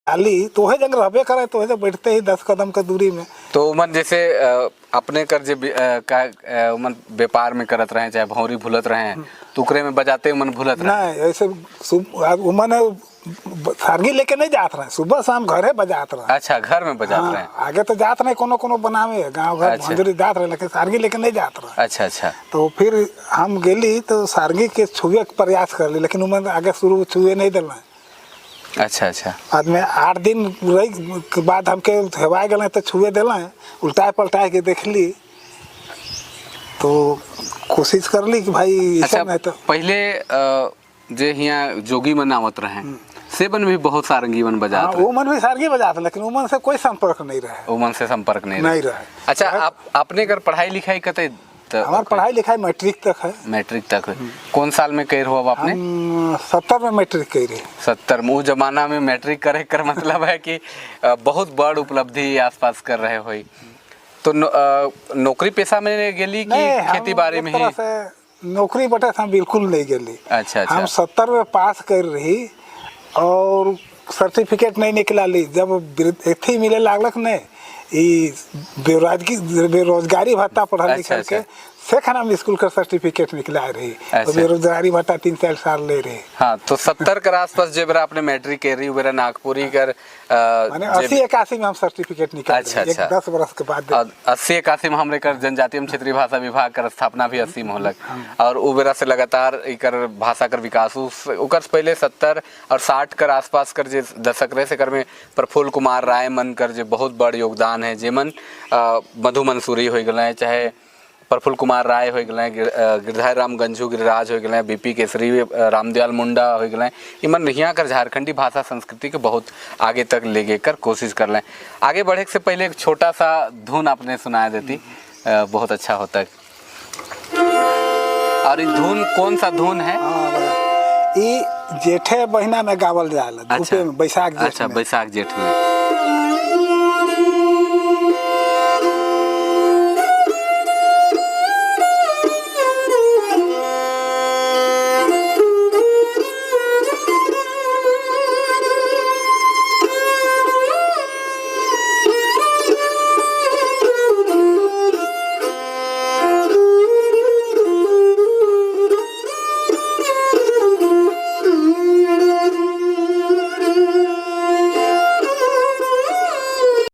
आली तो वही जगह रहबे करे, तो वही जगह बैठते ही 10 कदम के दूरी में। तो उमन जैसे अपने कर जे का उमन व्यापार में करत रहे, चाहे भौरी भूलत रहे, तो उकरे में बजाते उमन भूलत रहे? नहीं, ऐसे उमन सारंगी लेके नहीं जात रहे, सुबह शाम घरे बजात रहे। अच्छा, घर में बजात रहे। आगे तो जात नहीं, कोनो कोनो बनावे गांव घर भंजरी जात रहे, लेकिन सारंगी लेके नहीं जात रहे। अच्छा अच्छा तो फिर हम गेली तो सारंगी के छुए के प्रयास कर ली, लेकिन उमन आगे शुरू छुए नहीं दिल। अच्छा अच्छा बाद में 8 दिन रही के बाद हमके हेवा गए तो छुए दिल, उल्टाए पलटाए के देखली, तो कोशिश कर ली कि भाई अच्छा। ऐसा नहीं तो पहले जे हिया जोगी मन आवत रहे, से बन भी बहुत सारंगी मन बजात रहे। वो मन भी सारंगी बजात, लेकिन उमन से कोई संपर्क नहीं रहे। उमन से संपर्क नहीं रहे? नहीं रहे। अच्छा, आप अपने कर पढ़ाई लिखाई कते त? हमार पढ़ाई लिखाई मैट्रिक तक है। मैट्रिक तक कौन साल में कर हो अब आपने? हम 70 में मैट्रिक करी। 70 में। वो जमाना में मैट्रिक करे कर मतलब है कि बहुत बड़ उपलब्धि आसपास कर रहे होई। तो नौकरी पेशा में गेली कि नहीं, हम खेती बाड़ी एक में तरह ही? से नौकरी बटे से हम बिल्कुल नहीं गेली। अच्छा अच्छा हम 70 में पास कर रही और सर्टिफिकेट नहीं निकला ली। जब एथी मिले लागलक नहीं, ई बेरोजगारी भत्ता पढ़ल लिखल के, से खाना हम स्कूल का सर्टिफिकेट निकला रही तो बेरोजगारी भत्ता 3-4 साल ले रही। हाँ, तो 70 कर आसपास जे बेरा आपने मैट्रिक कर रही, बेरा नागपुरी कर माने 80-81 में हम सर्टिफिकेट निकाल रही, एक 10 बरस के बाद। और 80-81 में हमरे कर जनजातीय एवं क्षेत्रीय भाषा विभाग कर स्थापना भी 80 में होलक और उ बेरा से लगातार इकर भाषा कर विकास। उकर से पहले 70 और 60 कर आसपास कर जे दशक रहे, से कर में प्रफुल्ल कुमार राय मन कर जे बहुत बड़ योगदान है, जेमन मधु मंसूरी हो गए, चाहे प्रफुल्ल कुमार राय हो गए, गिरधारी राम गंझू गिरिराज हो गए, बीपी केसरी, रामदयाल मुंडा हो गए, इमन यहाँ कर झारखंडी भाषा संस्कृति के बहुत आगे तक ले गए कर कोशिश कर लें। आगे बढ़े से पहले एक छोटा सा धुन आपने सुनाया देती, बहुत अच्छा होता है। और ये धुन कौन सा धुन है? हाँ, ई जेठे महीना में गावल जाला, धूपे में, बैसाख जेठ में। बैसाख जेठ में।